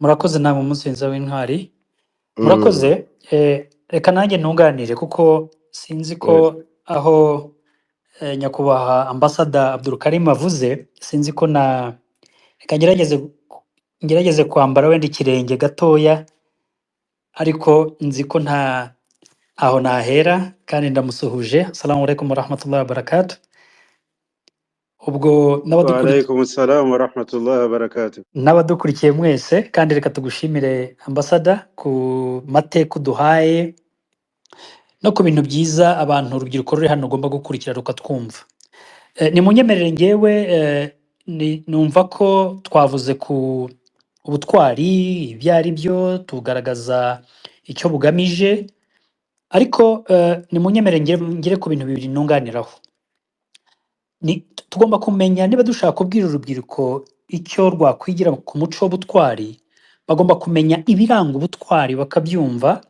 Murakoze namwe, umunsi mwiza w'intwari. Murakoze. Reka nanjye ntunganire kuko sinzi ko aho nyakubahwa Ambassador Abdulkarim avuze, sinzi ko na reka ngerageze kwambara wenda ikirenge gatoya, ariko nzi ko nta aho nahera kandi ndamusuhuje. Assalamu alaikum warahmatullahi wabarakatuh. Ubwo n'abadukurikiye Wa alaikum salam wa rahmatullahi wa barakatuh. N'abadukurikiye mwese, kandi reka tugushimire, Ambassador, ku mateka uduhaye no ku bintu byiza abantu, urubyiruko ruri hano rugomba gukurikira rukatwumva. Nimunyemerere ngewe numva ko twavuze ku ubutwari ibyo ari byo, tugaragaza icyo bugamije, ariko nimunyemerere ngere ku bintu bibiri nunganiraho. Ni tugomba kumenya, niba dushaka kubwira urubyiruko icyo rwakwigira ku muco w'ubutwari, bagomba kumenya ibiranga ubutwari bakabyumva,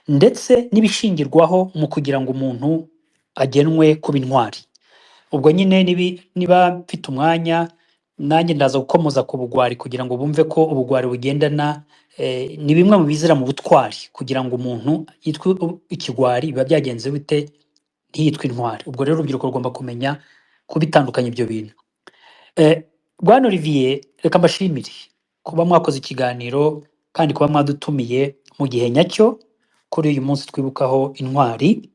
ndetse n'ibishingirwaho mu kugira ngo umuntu agenwe kuba intwari. Ubwo nyine niba mfite umwanya, nanjye ndaza gukomoza ku bugwari kugira ngo bumve ko ubugwari bugendana ni bimwe mu bizira mu butwari. Kugira ngo umuntu yitwe ikigwari biba byagenze bite, ntiyitwe intwari? Ubwo rero urubyiruko rugomba kumenya kubitandukanya ibyo bintu. Bwana Olivier, reka mbashimire kuba mwakoze ikiganiro kandi kuba mwadutumiye mu gihe nyacyo kuri uyu munsi twibukaho intwari.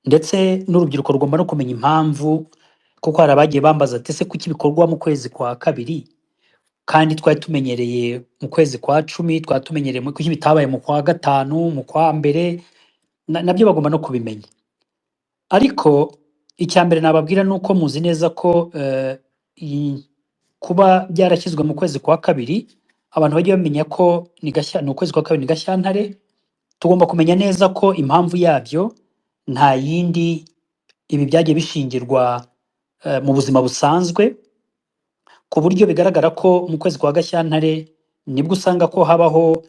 Ndetse n'urubyiruko rugomba no kumenya impamvu, kuko hari abagiye bambaza ati: "Ese kuki bikorwa mu kwezi kwa kabiri kandi twari tumenyereye mu kwezi kwa 10, twari tumenyereye kuki bitabaye mu kwa gatanu, mu kwa mbere?" Nabyo bagomba no kubimenya. Ariko icya mbere nababwira ni uko muzi neza ko kuba byarashyizwe mu kwezi kwa kabiri, abantu bajye bamenya ko ni ukwezi kwa kabiri, ni Gashyantare. Tugomba kumenya neza ko impamvu yabyo nta yindi, ibi byagiye bishingirwa mu buzima busanzwe, ku buryo bigaragara ko mu kwezi kwa Gashyantare nibwo usanga ko habaho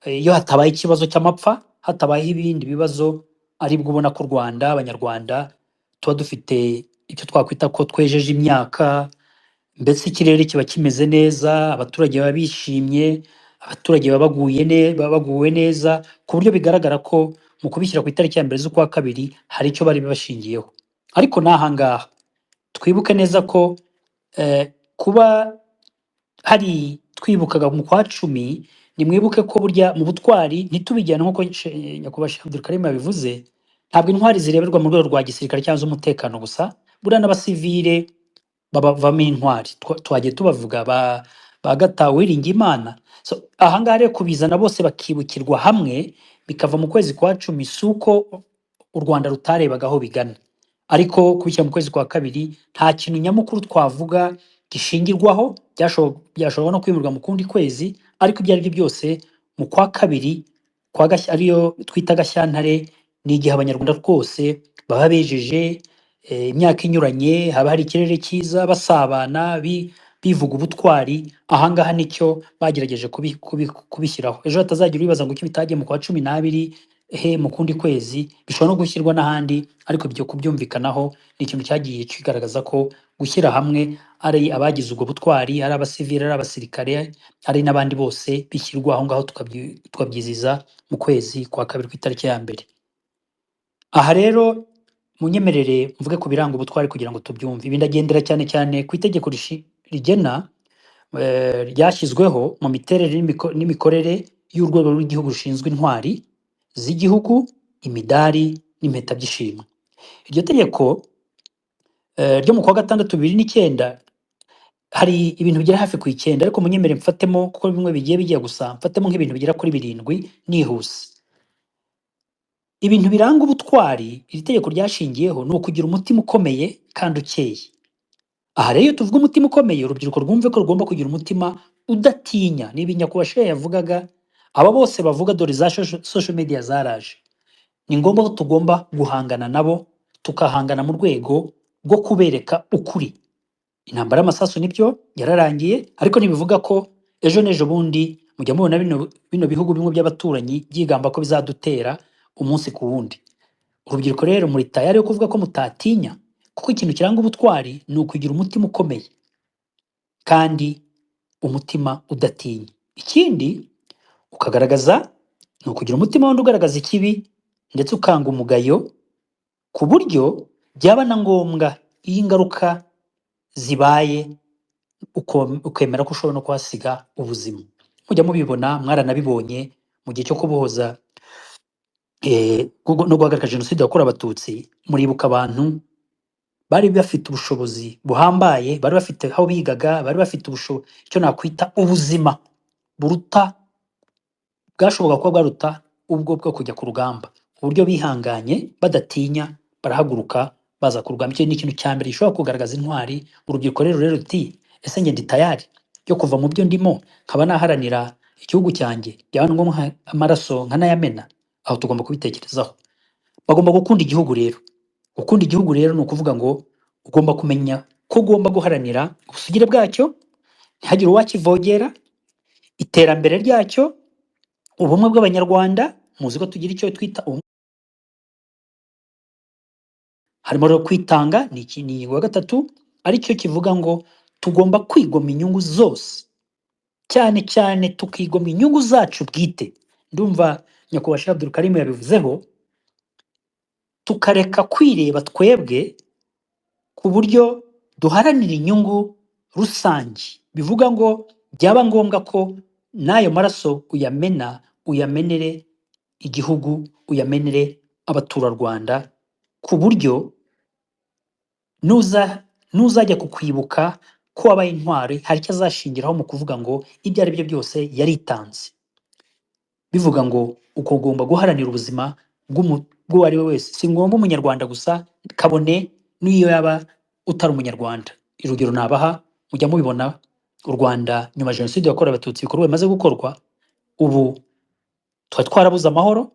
iyo hatabaye ikibazo cy'amapfa, hatabayeho ibindi bibazo, aribwo ubona ko u Rwanda, Abanyarwanda tuba dufite icyo twakwita ko twejeje imyaka, mbese ikirere kiba kimeze neza, abaturage baba bishimye, abaturage baba baguwe neza, ku buryo bigaragara ko mu kubishyira ku itariki ya mbere z'ukwa kabiri hari icyo bari bashingiyeho. Ariko n'aha ngaha twibuke neza ko kuba hari twibukaga mu kwa 10, nimwibuke ko burya mu butwari ntitubijyane nk'uko nyakubahwa Sheikh Abdulkarim yabivuze, ntabwo intwari zireberwa mu rwego rwa gisirikare cyangwa z'umutekano gusa. Buriya n'abasivile babavamo intwari. Twagiye tubavuga ba Gatawe Uwiringiyimana. So ahangaha rero kubizana bose bakibukirwa hamwe bikava mu kwezi kwa 10, si uko u Rwanda rutarebaga aho bigana, ariko kubishyira mu kwezi kwa kabiri nta kintu nyamukuru twavuga gishingirwaho. Byashobora no kwimurwa mu kundi kwezi, ariko ibyo ari byo byose mu kwa kabiri kwa ariyo twita Gashyantare, ni igihe Abanyarwanda rwose baba bejeje imyaka inyuranye, haba hari ikirere cyiza, basabana, bivuga ubutwari. Ahangaha nicyo bagerageje kubishyiraho. Ejo hatazagira ubibaza ngo kuki bitagiye mu kwa 12, he mu kundi kwezi, bishobora no gushyirwa n'ahandi, ariko ibyo kubyumvikanaho ni ikintu cyagiye kigaragaza ko gushyira hamwe ari abagize ubwo butwari, ari abasivili, ari abasirikare, ari n'abandi bose, bishyirwa aho ngaho, tukabyizihiza mu kwezi kwa kabiri ku itariki ya mbere. Aha rero munyemerere mvuge ku biranga ubutwari kugira ngo tubyumve. Ibi ndagendera cyane cyane ku itegeko rigena ryashyizweho mu miterere n'imikorere y'urwego rw'igihugu rushinzwe intwari z'igihugu, imidari n'impeta by'ishimwe. Iryo tegeko ryo mu kwa gatandatu 2009, hari ibintu bigera hafi ku 9, ariko munyemerere mfatemo, kuko bimwe bigiye bijya gusa, mfatemo nk'ibintu bigera kuri birindwi nihuse. Ibintu biranga ubutwari iri tegeko ryashingiyeho ni ukugira umutima ukomeye kandi ukeye. Aha rero iyo tuvuga umutima ukomeye, urubyiruko rwumve ko rugomba kugira umutima udatinya. Ni ibi nyakubahwa Shehe yavugaga, aba bose bavuga, dore za social media zaraje. Ni ngombwa ko tugomba guhangana nabo, tukahangana mu rwego rwo kubereka ukuri. Intambara y'amasasu nibyo yararangiye, ariko ntibivuga ko ejo n'ejo bundi mujya mubona bino bihugu bimwe by'abaturanyi byigamba ko bizadutera umunsi ku wundi. Urubyiruko rero muri tayari yo kuvuga ko mutatinya, kuko ikintu kiranga ubutwari ni ukugira umutima ukomeye kandi umutima udatinya. Ikindi ukagaragaza ni ukugira umutima wundi ugaragaza ikibi ndetse ukanga umugayo, ku buryo byaba na ngombwa iyo ingaruka zibaye ukemera ko ushobora no kuhasiga ubuzima. Mujya mubibona, mwaranabibonye mu gihe cyo kubohoza no guhagarika Jenoside yakorewe Abatutsi. Muribuka abantu bari bafite ubushobozi buhambaye, bari bafite aho bigaga, bari bafite icyo nakwita ubuzima buruta, bwashoboka kuba bwaruta ubwo bwo kujya ku rugamba, uburyo bihanganye badatinya barahaguruka baza ku rugamba. Icyo ni ikintu cya mbere gishobora kugaragaza intwari. Urubyiruko rero ruti: "Ese njye ndi tayari yo kuva mu byo ndimo nkaba naharanira igihugu cyanjye, byaba ngombwa amaraso nkanayamena?" Aho tugomba kubitekerezaho. Bagomba gukunda igihugu rero. Gukunda igihugu rero ni ukuvuga ngo ugomba kumenya ko ugomba guharanira ubusugire bwacyo, ntihagire uwakivogera, iterambere ryacyo, ubumwe bw'Abanyarwanda. Muzi ko tugira icyo twita ubumwe. Harimo rero kwitanga, ni iki? Ni ingingo ya gatatu, aricyo kivuga ngo tugomba kwigomwa inyungu zose, cyane cyane tukigomwa inyungu zacu bwite. Ndumva Nyakubahwa Sheikh Abdul Karim yabivuzeho. Tukareka kwireba twebwe, ku buryo duharanira inyungu rusange. Bivuga ngo byaba ngombwa ko n'ayo maraso uyamena, uyamenere igihugu, uyamenere abaturarwanda, ku buryo nuzajya kukwibuka ko wabaye intwari, hari icyo azashingiraho mu kuvuga ngo ibyo ari byo byose yaritanze. Bivuga ngo uko ugomba guharanira ubuzima bw'uwo ari we wese, si ngombwa Umunyarwanda gusa, kabone n'iyo yaba utari Umunyarwanda. Urugero nabaha, mujya mubibona, u Rwanda nyuma ya Jenoside yakorewe Abatutsi, ibikorwa bimaze gukorwa ubu, twari twarabuze amahoro,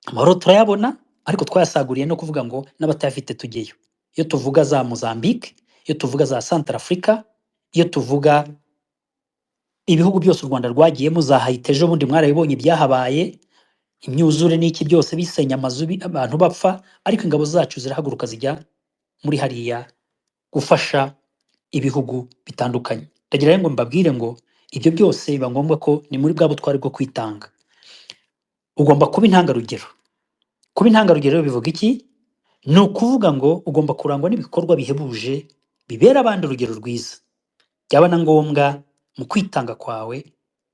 amahoro turayabona, ariko twayasaguriye no kuvuga ngo n'abatayafite tujyeyo. Iyo tuvuga za Mozambique, iyo tuvuga za Centrafrica, iyo tuvuga ibihugu byose u Rwanda rwagiyemo, za Haiti, ejo bundi mwarabibonye ibyahabaye, imyuzure n'iki byose, bisenya amazu, abantu bapfa, ariko ingabo zacu zirahaguruka zijya muri hariya gufasha ibihugu bitandukanye. Ndagira rero ngo mbabwire ngo ibyo byose biba ngombwa ko ni muri bwa butwari bwo kwitanga. Ugomba kuba intangarugero. Kuba intangarugero rero bivuga iki? Ni ukuvuga ngo ugomba kurangwa n'ibikorwa bihebuje bibera abandi urugero rwiza, byaba na ngombwa mu kwitanga kwawe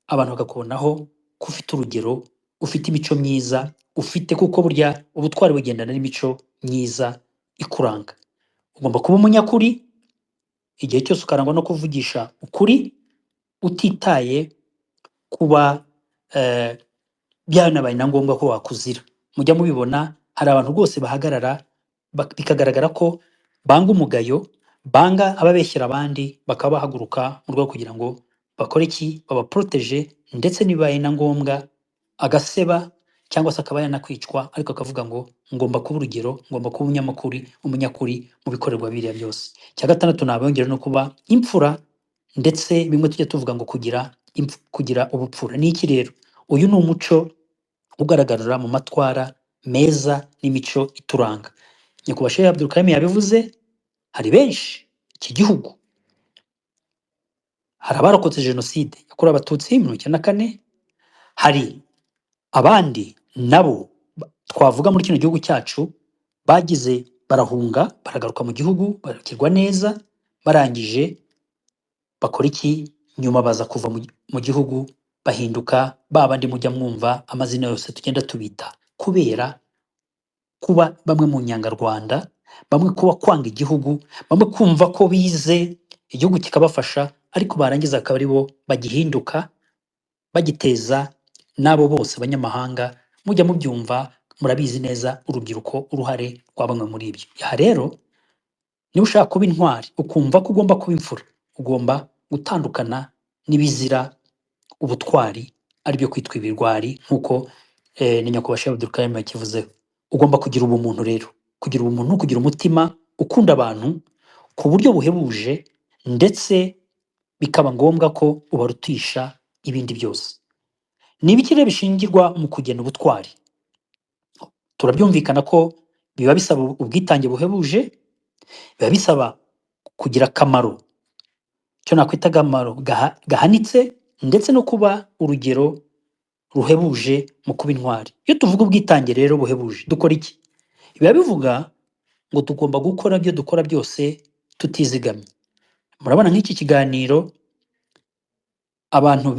abantu bakakubonaho ko ufite urugero, ufite imico myiza, ufite, kuko burya ubutwari bugendana n'imico myiza ikuranga. Ugomba kuba umunyakuri igihe cyose, ukarangwa no kuvugisha ukuri, utitaye kuba byanabaye na ngombwa ko wakuzira. Mujya mubibona, hari abantu rwose bahagarara bikagaragara ko banga umugayo, banga ababeshyera abandi, bakaba bahaguruka mu rwego kugira ngo bakore iki? Babaporoteje, ndetse nibibaye na ngombwa agaseba cyangwa se akaba yanakwicwa, ariko akavuga ngo ngomba kuba urugero, ngomba kuba umunyakuri mu bikorerwa biriya byose. Icya gatandatu nabongera no kuba imfura, ndetse bimwe tujya tuvuga ngo kugira ubupfura. Ni iki rero? Uyu ni umuco ugaragarira mu matwara meza n'imico ituranga. Nyakubahwa Sheikh Abdul Karim yabivuze, hari benshi iki gihugu, hari abarokotse Jenoside yakorewe Abatutsi 94, hari abandi nabo twavuga muri kino gihugu cyacu bagize barahunga, baragaruka mu gihugu, barakirwa neza, barangije bakora iki? Nyuma baza kuva mu gihugu, bahinduka ba bandi mujya mwumva amazina yose tugenda tubita, kubera kuba bamwe mu nyangarwanda, bamwe kuba kwanga igihugu, bamwe kumva ko bize igihugu kikabafasha, ariko barangiza akaba ari bo bagihinduka, bagiteza n'abo bose abanyamahanga. Mujya mubyumva, murabizi neza urubyiruko uruhare rwa bamwe muri ibyo. Aha rero, niba ushaka kuba intwari, ukumva ko ugomba kuba imfura, ugomba gutandukana n'ibizira ubutwari, aribyo kwitwa ibigwari, nk'uko ni Nyakubahwa Sheikh Abdul Karim yakivuzeho. Ugomba kugira ubumuntu rero. Kugira ubumuntu, kugira umutima ukunda abantu ku buryo buhebuje, ndetse bikaba ngombwa ko ubarutisha ibindi byose. Ni ibiki rero bishingirwa mu kugena ubutwari? Turabyumvikana ko biba bisaba ubwitange buhebuje, biba bisaba kugira akamaro, icyo nakwita akamaro gahanitse. ndetse no kuba urugero ruhebuje mu kuba intwari. Iyo tuvuga ubwitange rero buhebuje, dukora iki? Biba bivuga ngo tugomba gukora ibyo dukora byose tutizigamye. Murabona nk'iki kiganiro, abantu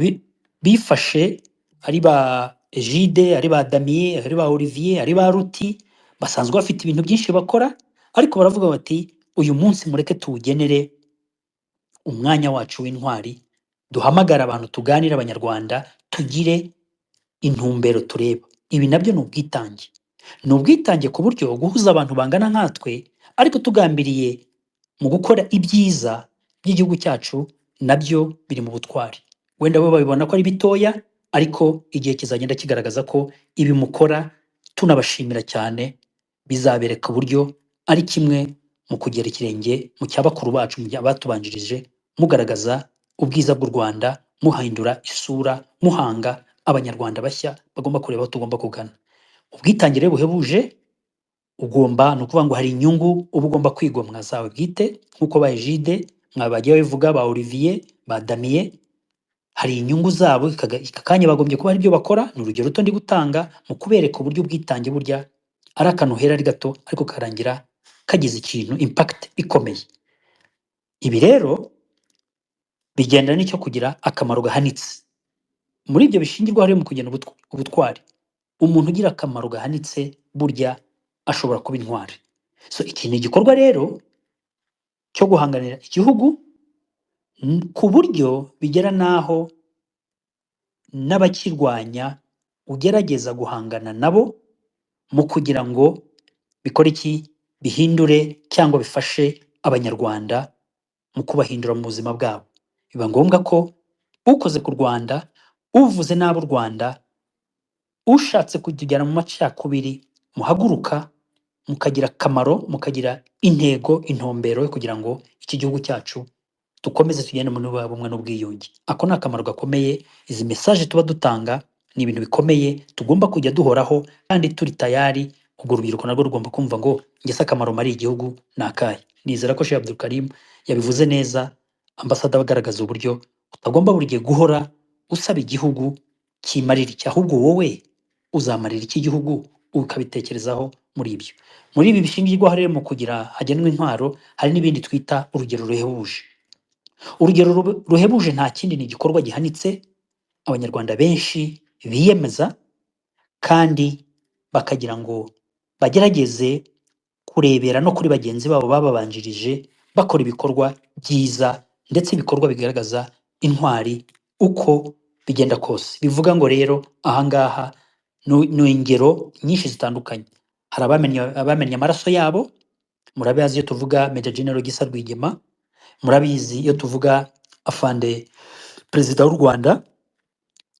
bifashe, ari ba Egide, ari ba Damien, ari ba Olivier, ari ba Ruti, basanzwe bafite ibintu byinshi bakora, ariko baravuga bati uyu munsi mureke tuwugenere umwanya wacu w'intwari, duhamagare abantu, tuganire, Abanyarwanda tugire intumbero tureba. Ibi nabyo ni ubwitange, ni ubwitange ku buryo guhuza abantu bangana nkatwe ariko tugambiriye mu gukora ibyiza by'igihugu cyacu, nabyo biri mu butwari. Wenda bo babibona ko ari bitoya, ariko igihe kizagenda kigaragaza ko ibi mukora, tunabashimira cyane, bizabereka uburyo ari kimwe mu kugera ikirenge mu cya bakuru bacu, mu batubanjirije, mugaragaza ubwiza bw'u Rwanda, muhindura isura, muhanga Abanyarwanda bashya bagomba kureba aho tugomba kugana. Ubwitange rero buhebuje ugomba, ni ukuvuga ngo hari inyungu uba ugomba kwigomwa zawe bwite, nk'uko ba Egide mwabagiye babivuga, ba Olivier, ba Damien, hari inyungu zabo aka kanya bagombye kuba hari ibyo bakora. Ni urugero ruto ndi gutanga mu kubereka uburyo ubwitange burya ari akantu hera ari gato, ariko karangira kagize ikintu, impact ikomeye. Ibi rero bigendana n'icyo kugira akamaro gahanitse. Muri ibyo bishingirwaho rero mu kugena ubutwari, umuntu ugira akamaro gahanitse burya ashobora kuba intwari. So iki ni igikorwa rero cyo guhanganira igihugu ku buryo bigera n'aho n'abakirwanya ugerageza guhangana nabo mu kugira ngo bikore iki? Bihindure cyangwa bifashe Abanyarwanda mu kubahindura mu buzima bwabo. Biba ngombwa ko ukoze ku Rwanda, uvuze nabi u Rwanda, ushatse kutujyana mu macakubiri, muhaguruka mukagira akamaro, mukagira intego, intumbero yo kugira ngo iki gihugu cyacu dukomeze tugende mu bumwe n'ubwiyunge. Ako ni akamaro gakomeye. Izi message tuba dutanga ni ibintu bikomeye tugomba kujya duhoraho kandi turi tayari. Ubwo urubyiruko narwo rugomba kumva ngo ngese akamaro mari igihugu ni akahe. Nizera ko Sheikh Abdul Karim yabivuze neza, ambasada agaragaza uburyo utagomba buri gihe guhora usaba igihugu kimarira iki, ahubwo wowe uzamarira iki gihugu, ukabitekerezaho. Muri ibyo, muri ibi bishingirwaho rero mu kugira hagenwa intwaro, hari n'ibindi twita urugero ruhebuje. Urugero ruhebuje nta kindi, ni igikorwa gihanitse Abanyarwanda benshi biyemeza kandi bakagira ngo bagerageze kurebera no kuri bagenzi babo bababanjirije bakora ibikorwa byiza, ndetse ibikorwa bigaragaza intwari uko bigenda kose. Bivuga ngo rero ahangaha ni ingero nyinshi zitandukanye. Hari abamennye amaraso yabo. Murabizi iyo tuvuga Major General Gisa Rwigema, murabizi iyo tuvuga afande Perezida w'u Rwanda,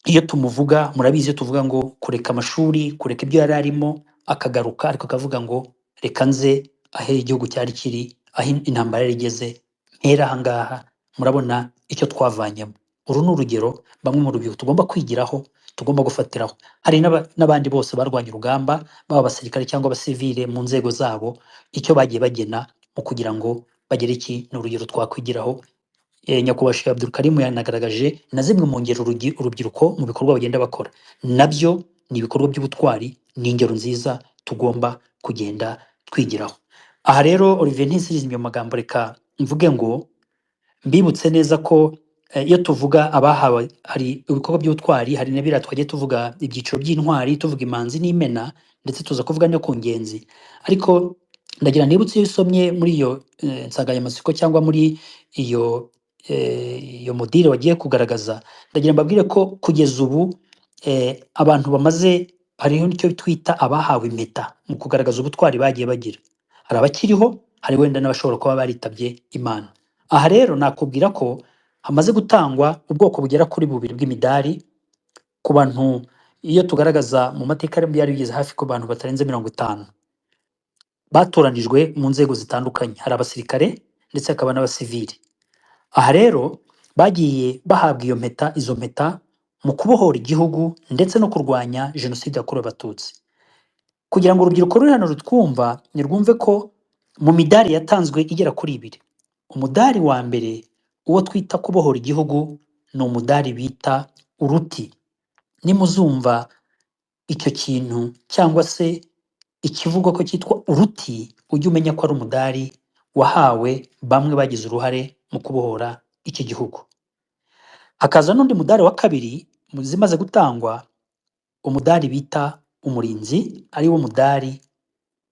iyo tumuvuga, murabizi iyo tuvuga ngo kureka amashuri, kureka ibyo yari arimo, akagaruka, ariko akavuga ngo reka nze aho igihugu cyari kiri, aho intambara yari igeze, mpera ahangaha. Murabona icyo twavanyemo. Uru ni urugero bamwe mu rubyiruko tugomba kwigiraho, tugomba gufatiraho. Hari n'abandi bose barwanya urugamba, baba abasirikare cyangwa abasivile mu nzego zabo, icyo bagiye bagena mu kugira ngo bagere iki, ni urugero twakwigiraho. Nyakubahwa Sheikh Abdul Karim yanagaragaje na zimwe mu ngero urubyiruko mu bikorwa bagenda bakora, nabyo ni ibikorwa by'ubutwari, ni ingero nziza tugomba kugenda twigiraho. Aha rero, Olivier, ntisirize mu magambo, reka mvuge ngo mbibutse neza ko iyo tuvuga abahawe, hari ibikorwa by'ubutwari, hari na biriya twagiye tuvuga ibyiciro by'intwari, tuvuga imanzi n'imena, ndetse tuza kuvuga no ku ngenzi. Ariko ndagira nibutse, iyo usomye muri iyo nsanganyamatsiko cyangwa muri iyo module wagiye kugaragaza, ndagira mbabwire ko kugeza ubu abantu bamaze, hariho icyo twita abahawe impeta mu kugaragaza ubutwari bagiye bagira. Hari abakiriho, hari wenda n'abashobora kuba baritabye Imana. Aha rero nakubwira ko hamaze gutangwa ubwoko bugera kuri bubiri bw'imidari ku bantu. Iyo tugaragaza mu mateka, byari bigeze hafi ku bantu batarenze 50 batoranijwe mu nzego zitandukanye. Hari abasirikare ndetse hakaba n'abasivili. Aha rero bagiye bahabwa iyo mpeta, izo mpeta, mu kubohora igihugu ndetse no kurwanya Jenoside yakorewe Abatutsi. Kugira ngo urubyiruko ruri hano rutwumva nirwumve ko mu midari yatanzwe igera kuri ibiri, umudari wa mbere uwo twita kubohora igihugu ni umudari bita uruti. Nimuzumva icyo kintu cyangwa se ikivugwa ko cyitwa uruti, ujye umenya ko ari umudari wahawe bamwe bagize uruhare mu kubohora iki gihugu. Hakaza n'undi mudari wa kabiri mu zimaze gutangwa, umudari bita umurinzi, ari wo mudari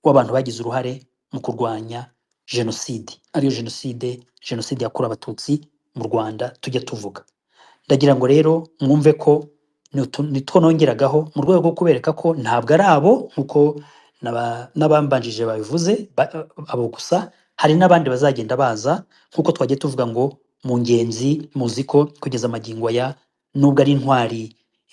w'abantu bagize uruhare mu kurwanya jenoside, ariyo jenoside yakorewe Abatutsi mu Rwanda tujya tuvuga. Ndagira ngo rero mwumve ko nitwo nongeragaho mu rwego rwo kubereka ko ntabwo ari abo nk'uko n'abambanjije babivuze, abo gusa, hari n'abandi bazagenda baza nk'uko twagiye tuvuga ngo mu ngenzi muzi ko kugeza amagingo aya nubwo ari intwari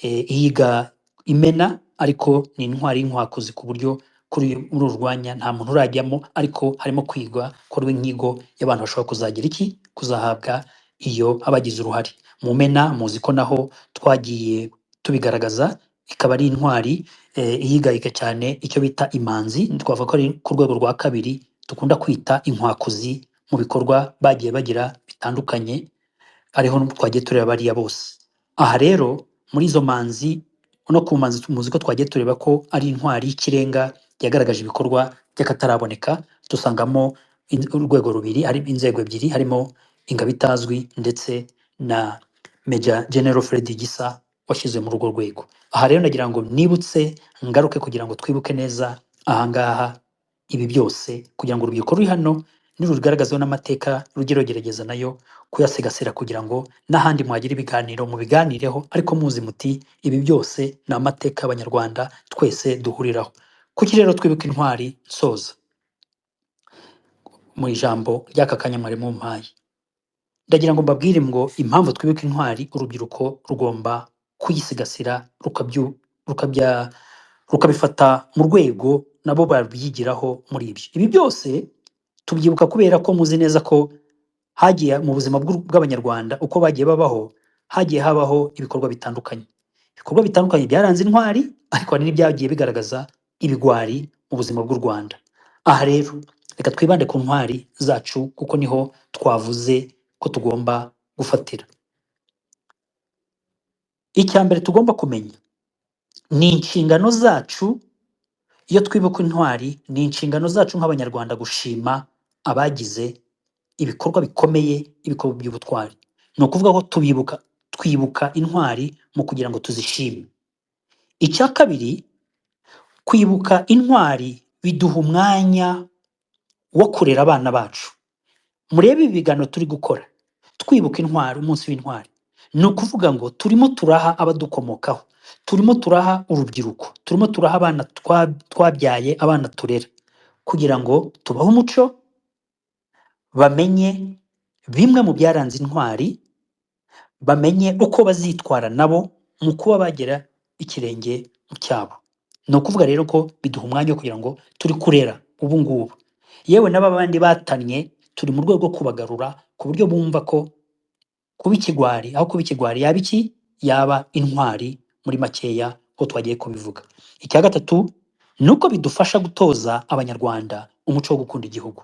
ihiga imena, ariko ni intwari y'inkwakuzi ku buryo kuri muri uru rwanya nta muntu urajyamo, ariko harimo kwigwa korwa inyigo y'abantu bashobora kuzagira iki, kuzahabwa iyo abagize uruhare mu mena. Muzi ko naho twagiye tubigaragaza, ikaba ari intwari iyigayiga cyane icyo bita imanzi, twavuga ko ari ku rwego rwa kabiri dukunda kwita inkwakuzi mu bikorwa bagiye bagira bitandukanye, ariho twagiye tureba bariya bose. Aha rero muri izo manzi no ku manzi muzi ko twagiye tureba ko ari intwari y'ikirenga yagaragaje ibikorwa by'akataraboneka, dusangamo urwego rubiri, hari inzego ebyiri, harimo ingabo itazwi ndetse na Major General Fred Gisa washyize muri urwo rwego. Aha rero nagira ngo nibutse ngaruke kugira ngo twibuke neza ahangaha ibi byose, kugira ngo urubyiruko ruri hano nirugaragazeho n'amateka rujye rugerageza nayo kuyasigasira, kugira ngo n'ahandi mwagira ibiganiro mubiganireho, ariko muzi muti ibi byose ni amateka y'Abanyarwanda twese duhuriraho. Kuki rero twibuka intwari? Nsoza mu ijambo ry'aka kanya mwari mumpaye, ndagira ngo mbabwire ngo impamvu twibuka intwari, urubyiruko rugomba kuyisigasira, rukabifata mu rwego nabo babyigiraho muri ibyo. Ibi byose tubyibuka kubera ko muzi neza ko hagiye mu buzima bw'Abanyarwanda uko bagiye babaho, hagiye habaho ibikorwa bitandukanye. Ibikorwa bitandukanye byaranze intwari, ariko hari n'ibyagiye bigaragaza ibigwari mu buzima bw'u Rwanda. Aha rero reka twibande ku ntwari zacu, kuko niho twavuze ko tugomba gufatira. Icya mbere tugomba kumenya ni inshingano zacu. Iyo twibuka intwari, ni inshingano zacu nk'Abanyarwanda gushima abagize ibikorwa bikomeye, ibikorwa by'ubutwari. Ni ukuvuga ko twibuka intwari mu kugira ngo tuzishime. Icya kabiri, kwibuka intwari biduha umwanya wo kurera abana bacu. Murebe ibi biganiro turi gukora twibuka intwari, umunsi w'intwari, ni ukuvuga ngo turimo turaha abadukomokaho, turimo turaha urubyiruko, turimo turaha abana twabyaye, abana turera, kugira ngo tubahe umuco, bamenye bimwe mu byaranze intwari, bamenye uko bazitwara nabo mu kuba bagera ikirenge mu cyabo. Ni ukuvuga rero ko biduha umwanya wo kugira ngo turi kurera ubu ngubu, yewe n'abandi batannye turi mu rwego rwo kubagarura ku buryo bumva ko kuba ikigwari, aho kuba ikigwari yaba iki, yaba intwari muri makeya, ko twagiye kubivuga. Icya gatatu ni uko bidufasha gutoza Abanyarwanda umuco wo gukunda igihugu.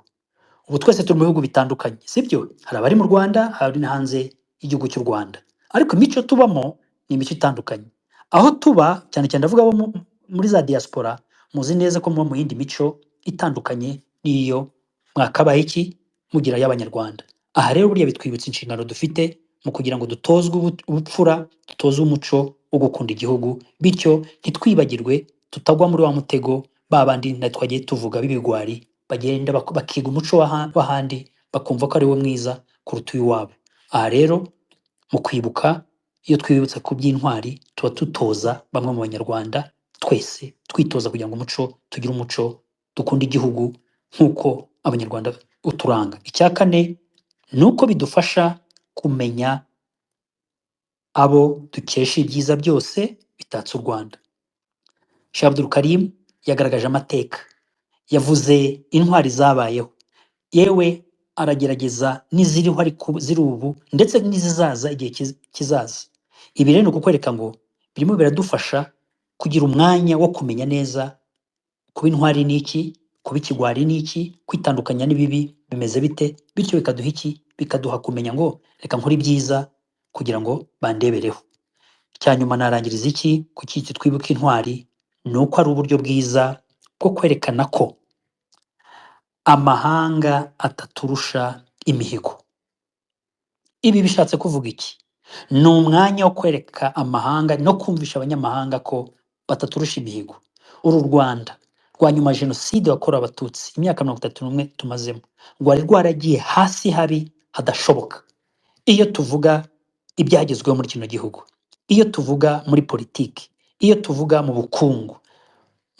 Ubu twese turi mu bihugu bitandukanye, sibyo? Hari abari mu Rwanda, hari abari hanze y'igihugu cy'u Rwanda, ariko imico tubamo ni imico itandukanye. Aho tuba cyane cyane ndavuga abo muri za diaspora, muzi neza ko muba mu yindi mico itandukanye n'iyo mwakabaye iki mugira y'Abanyarwanda. Aha rero burya bitwibutsa inshingano dufite mu kugira ngo dutozwe ubupfura, dutozwe umuco wo gukunda igihugu, bityo ntitwibagirwe, tutagwa muri wa mutego ba bandi na twagiye tuvuga b'ibigwari, bagenda bakiga umuco w'ahandi bakumva ko ari wo mwiza kuruta uw'iwabo. Aha rero mu kwibuka, iyo twibutsa ku by'intwari, tuba dutoza bamwe mu Banyarwanda twese twitoza kugira ngo umuco tugire umuco dukunde igihugu nk'uko Abanyarwanda uturanga. Icya kane ni uko bidufasha kumenya abo dukesha ibyiza byose bitatse u Rwanda. Sheikh Abdul Karim yagaragaje amateka, yavuze intwari zabayeho, yewe aragerageza n'iziriho ariko ziri ubu ndetse n'izizaza igihe kizaza. Ibi rero ni ukukwereka ngo birimo biradufasha kugira umwanya wo kumenya neza kuba intwari ni iki, kuba ikigwari ni iki, kwitandukanya n'ibibi bimeze bite, bityo bikaduha iki, bikaduha kumenya ngo reka nkore ibyiza. kugira ngo bandebereho. Icya nyuma narangiriza iki ku cyitwa Twibuke Intwari, ni uko ari uburyo bwiza bwo kwerekana ko amahanga ataturusha imihigo. Ibi bishatse kuvuga iki? Ni umwanya wo kwereka amahanga no kumvisha abanyamahanga ko bataturusha imihigo. Uru Rwanda rwa nyuma ya Jenoside yakorewe Abatutsi, imyaka 31 tumazemo, rwari rwaragiye hasi habi hadashoboka. Iyo tuvuga ibyagezweho muri kino gihugu, iyo tuvuga muri politiki, iyo tuvuga mu bukungu,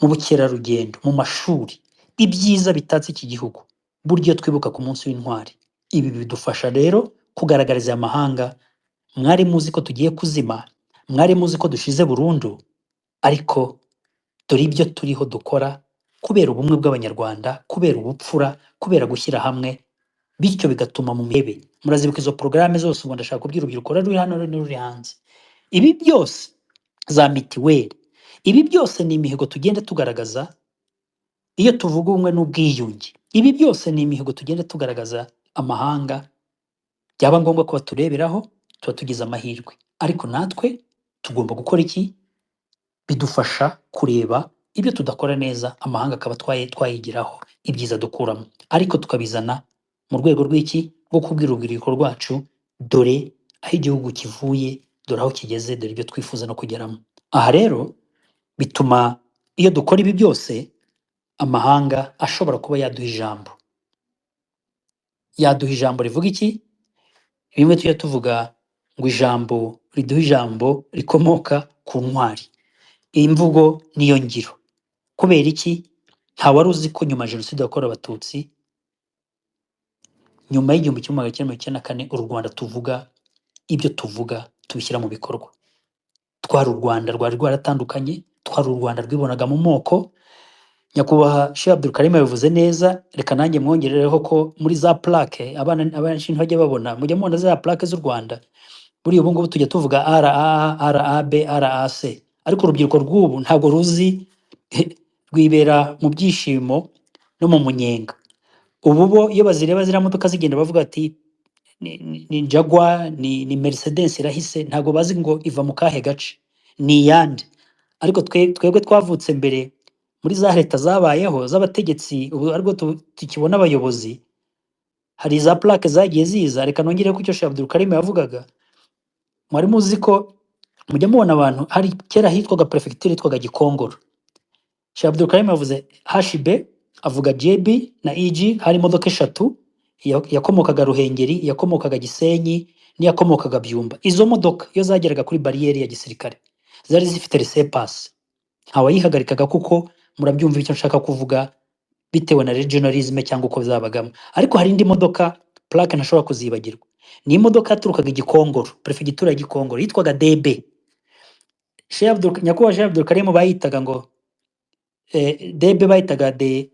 mu bukerarugendo, mu mashuri, ibyiza bitatse iki gihugu, burya iyo twibuka ku munsi w'intwari, ibi bidufasha rero kugaragariza amahanga: mwari muzi ko tugiye kuzima, mwari muzi ko dushize burundu, ariko dore ibyo turiho dukora kubera ubumwe bw'Abanyarwanda, kubera ubupfura, kubera gushyira hamwe. Bityo bigatuma mu mirebe, murazibuka izo porogaramu zose. Ubu ndashaka kubwira urubyiruko ruri hano n'ururi hanze, ibi byose za mitiweli, ibi byose ni imihigo tugenda tugaragaza. Iyo tuvuga ubumwe n'ubwiyunge, ibi byose ni imihigo tugenda tugaragaza amahanga. Byaba ngombwa ko batureberaho, tuba tugize amahirwe. Ariko natwe tugomba gukora iki? Bidufasha kureba ibyo tudakora neza, amahanga akaba twayigiraho ibyiza dukuramo, ariko tukabizana mu rwego rw'iki? Rwo kubwira urubyiruko rwacu: dore aho igihugu kivuye, dore aho kigeze, dore ibyo twifuza no kugeramo. Aha rero bituma iyo dukora ibi byose, amahanga ashobora kuba yaduha ijambo, yaduha ijambo rivuga iki? Bimwe tujya tuvuga ngo ijambo riduha ijambo rikomoka ku ntwari. Iyi mvugo niyo ngiro. Kubera iki? Nta wari uzi ko nyuma ya Jenoside yakorewe Abatutsi, nyuma y'1994, uru Rwanda tuvuga, ibyo tuvuga tubishyira mu bikorwa. Twari u Rwanda rwari rwaratandukanye, twari u Rwanda rwibonaga mu moko. Nyakubahwa Sheikh Abdul Karim yabivuze neza, reka nanjye mwongerereho ko muri za plaque abana abenshi ntibajya babona, mujya mubona za plaque z'u Rwanda. Buriya ubu ngubu tujya tuvuga RAA, RAB, RAC, ariko urubyiruko rw'ubu ntabwo ruzi, rwibera mu byishimo no mu munyenga. Ubu bo iyo bazireba ziriya modoka zigenda, bavuga ati ni Jaguar, ni Mercedes irahise, ntabwo bazi ngo iva mu kahe gace, ni iyande. Ariko twebwe twavutse mbere muri za leta zabayeho z'abategetsi, ubu aribwo tukibona abayobozi, hari za plaque zagiye ziza. Reka nongere ku cyo Sheikh Abdul Karim yavugaga. Mwari muzi ko mujya mubona abantu, hari kera hitwaga prefecture yitwaga Gikongoro. Sheikh Abdul Karim yavuze HB, avuga JB na EG. Hari imodoka eshatu, yakomokaga Ruhengeri, yakomokaga Gisenyi n'iyakomokaga Byumba. Izo modoka iyo zageraga kuri bariyeri ya gisirikare zari zifite laissez-passer, ntawayihagarikaga, kuko murabyumva icyo nshaka kuvuga, bitewe na regionalisme cyangwa uko zabagamo. Ariko hari indi modoka, plaque ntashobora kuzibagirwa, ni imodoka yaturukaga Igikongoro, prefegitura ya Gikongoro, yitwaga DB. Sheikh Abdul, nyakubahwa Sheikh Abdul Karim, bayitaga ngo DB, bayitaga de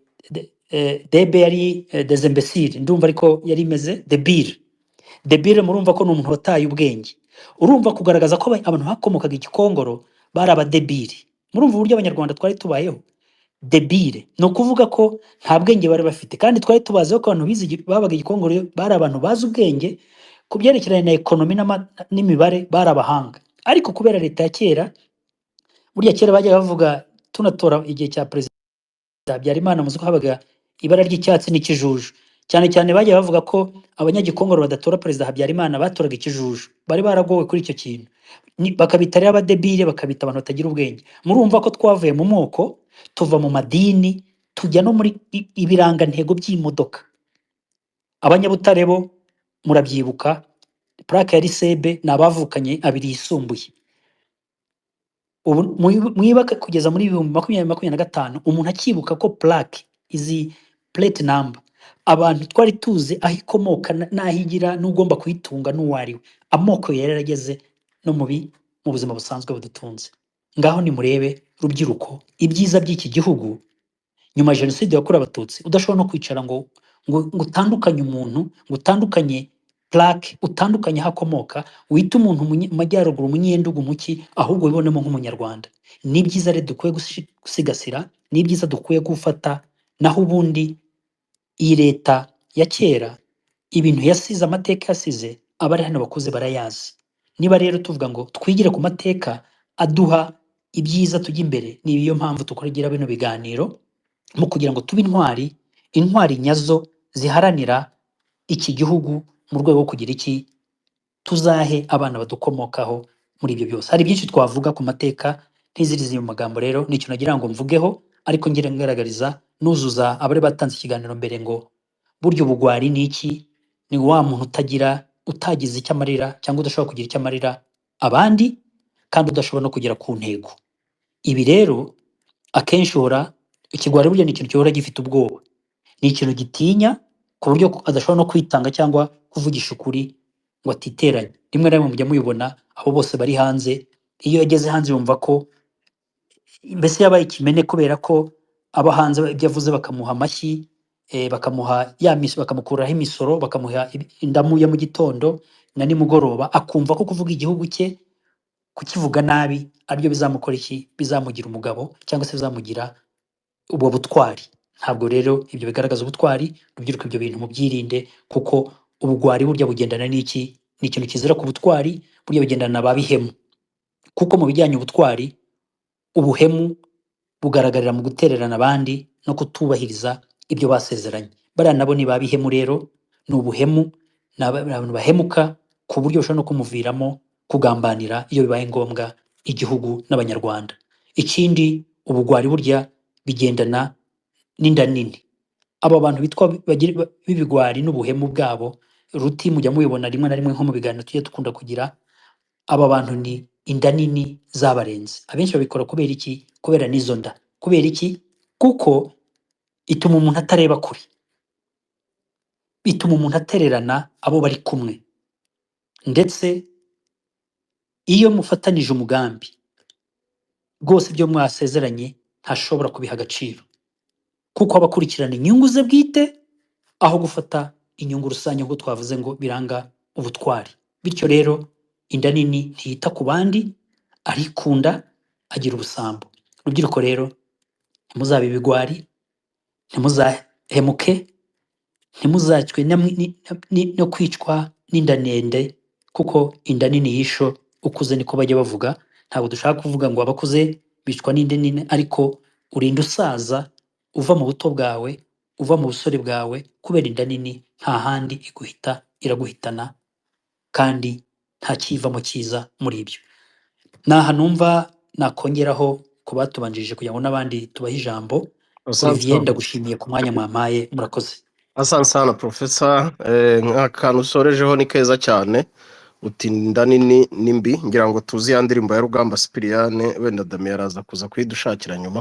DB yari des imbéciles, ndumva ariko yari imeze débile. Débile, murumva ko ni umuntu wataye ubwenge. Urumva kugaragaza ko abantu bakomokaga Igikongoro bari abadébile. Murumva uburyo Abanyarwanda twari tubayeho. Débile ni ukuvuga ko nta bwenge bari bafite, kandi twari tubazi ko abantu bize babaga Igikongoro bari abantu bazi ubwenge ku byerekeranye na économie n'imibare, bari abahanga. Ariko kubera leta ya kera, burya kera bajyaga bavuga, tunatora igihe cya Perezida Habyarimana, muzi ko habaga ibara ry'icyatsi n'ikijuju. Cyane cyane bajyaga bavuga ko Abanyagikongoro badatora Perezida Habyarimana, batoraga ikijuju. Bari baragowe kuri icyo kintu. Bakabita rero abadébile, bakabita abantu batagira ubwenge. Murumva ko twavuye mu moko, tuva mu madini, tujya no muri ibirangantego by'imodoka. Abanyabutare bo murabyibuka, plaque yari CB, ni abavukanye abiri yisumbuye. Ubu mwibuke kugeza muri 2025, umuntu akibuka ko plaque, izi plate number, abantu twari tuzi aho ikomoka n'aho igira n'ugomba kuyitunga n'uwo ari we. Amoko yari yarageze no mu buzima busanzwe budutunze. Ngaho nimurebe, rubyiruko, ibyiza by'iki gihugu nyuma ya Jenoside yakorewe Abatutsi, udashobora no kwicara ngo utandukanye umuntu, ngo utandukanye plaque, utandukanye aho akomoka, wite umuntu mu majyaruguru, umunyendugu, muki, ahubwo wibonemo nk'Umunyarwanda. Ni ibyiza rero dukwiye gusigasira, ni ibyiza dukwiye gufata. Naho ubundi iyi leta ya kera, ibintu yasize, amateka yasize, abari hano bakuze barayazi. Niba rero tuvuga ngo twigire ku mateka aduha ibyiza tujya imbere, ni iyo mpamvu tukoragira bino biganiro mu kugira ngo tube intwari, intwari nyazo ziharanira iki gihugu mu rwego rwo kugira iki tuzahe abana badukomokaho muri ibyo byose. Hari byinshi twavuga ku mateka ntizirize mu magambo, rero ni ikintu nagira ngo mvugeho, ariko ngira ngaragariza nuzuza abari batanze ikiganiro mbere ngo burya ubugwari ni iki? Ni wa muntu utagira, utagize icyo amarira cyangwa udashobora kugira icyo amarira abandi, kandi udashobora no kugera ku ntego. Ibi rero akenshi uhora ikigwari burya ni ikintu gihora gifite ubwoba, ni ikintu gitinya ku buryo adashobora no kwitanga cyangwa kuvugisha ukuri ngo atiteranye. Rimwe na rimwe mujya mubibona abo bose bari hanze, iyo yageze hanze yumva ko mbese yabaye ikimene, kubera ko abo hanze ibyo avuze bakamuha amashyi, bakamuha ya bakamukuraho imisoro, bakamuha indamu ya mu gitondo na nimugoroba, akumva ko kuvuga igihugu cye, kukivuga nabi, aribyo bizamukora iki, bizamugira umugabo cyangwa se bizamugira ubwo butwari. Ntabwo rero ibyo bigaragaza ubutwari. Rubyiruko, ibyo bintu mubyirinde, kuko ubugwari burya bugendana n'iki? Ni ikintu kizira ku butwari, burya bugendana na ba bihemu, kuko mu bijyanye ubutwari, ubuhemu bugaragarira mu gutererana abandi no kutubahiriza ibyo basezeranye. Bariya nabo ni ba bihemu rero, ni ubuhemu, ni abantu bahemuka ku buryo bushobora no kumuviramo kugambanira iyo bibaye ngombwa igihugu n'Abanyarwanda. Ikindi, ubugwari burya bigendana n'inda nini. Aba bantu bitwa b'ibigwari n'ubuhemu bwabo ruti, mujya mubibona rimwe na rimwe nko mu biganiro tujya dukunda kugira, aba bantu ni inda nini zabarenze. Abenshi babikora kubera iki? Kubera n'izo nda. Kubera iki? Kuko ituma umuntu atareba kure, bituma umuntu atererana abo bari kumwe, ndetse iyo mufatanije umugambi rwose ibyo mwasezeranye ntashobora kubiha agaciro, kuko aba akurikirana inyungu ze bwite aho gufata inyungu rusange nk'uko twavuze ngo biranga ubutwari. Bityo rero inda nini ntiyita ku bandi, arikunda, agira ubusambo. Rubyiruko rero, ntimuzabe ibigwari, ntimuzahemuke, ntimuzacwe no kwicwa n'inda ndende, kuko inda nini yisho ukuze, niko bajya bavuga. Ntabwo dushaka kuvuga ngo abakuze bicwa n'inda nini, ariko urinda usaza uva mu buto bwawe, uva mu busore bwawe kubera inda nini. Nta handi iguhita, iraguhitana, kandi nta kivamo cyiza muri ibyo. Naha numva nakongeraho ku batubanjirije kugira ngo n'abandi tubahe ijambo. Asante Olivier, sana. ndagushimiye ku mwanya mwampaye, murakoze. Asante sana, Profesa. Nk'akantu usorejeho ni keza cyane, uti inda nini ni mbi. Ngira ngo tuzi ya ndirimbo ya Rugamba Sipiriyane, wenda Damiye araza kuza kuyidushakira nyuma.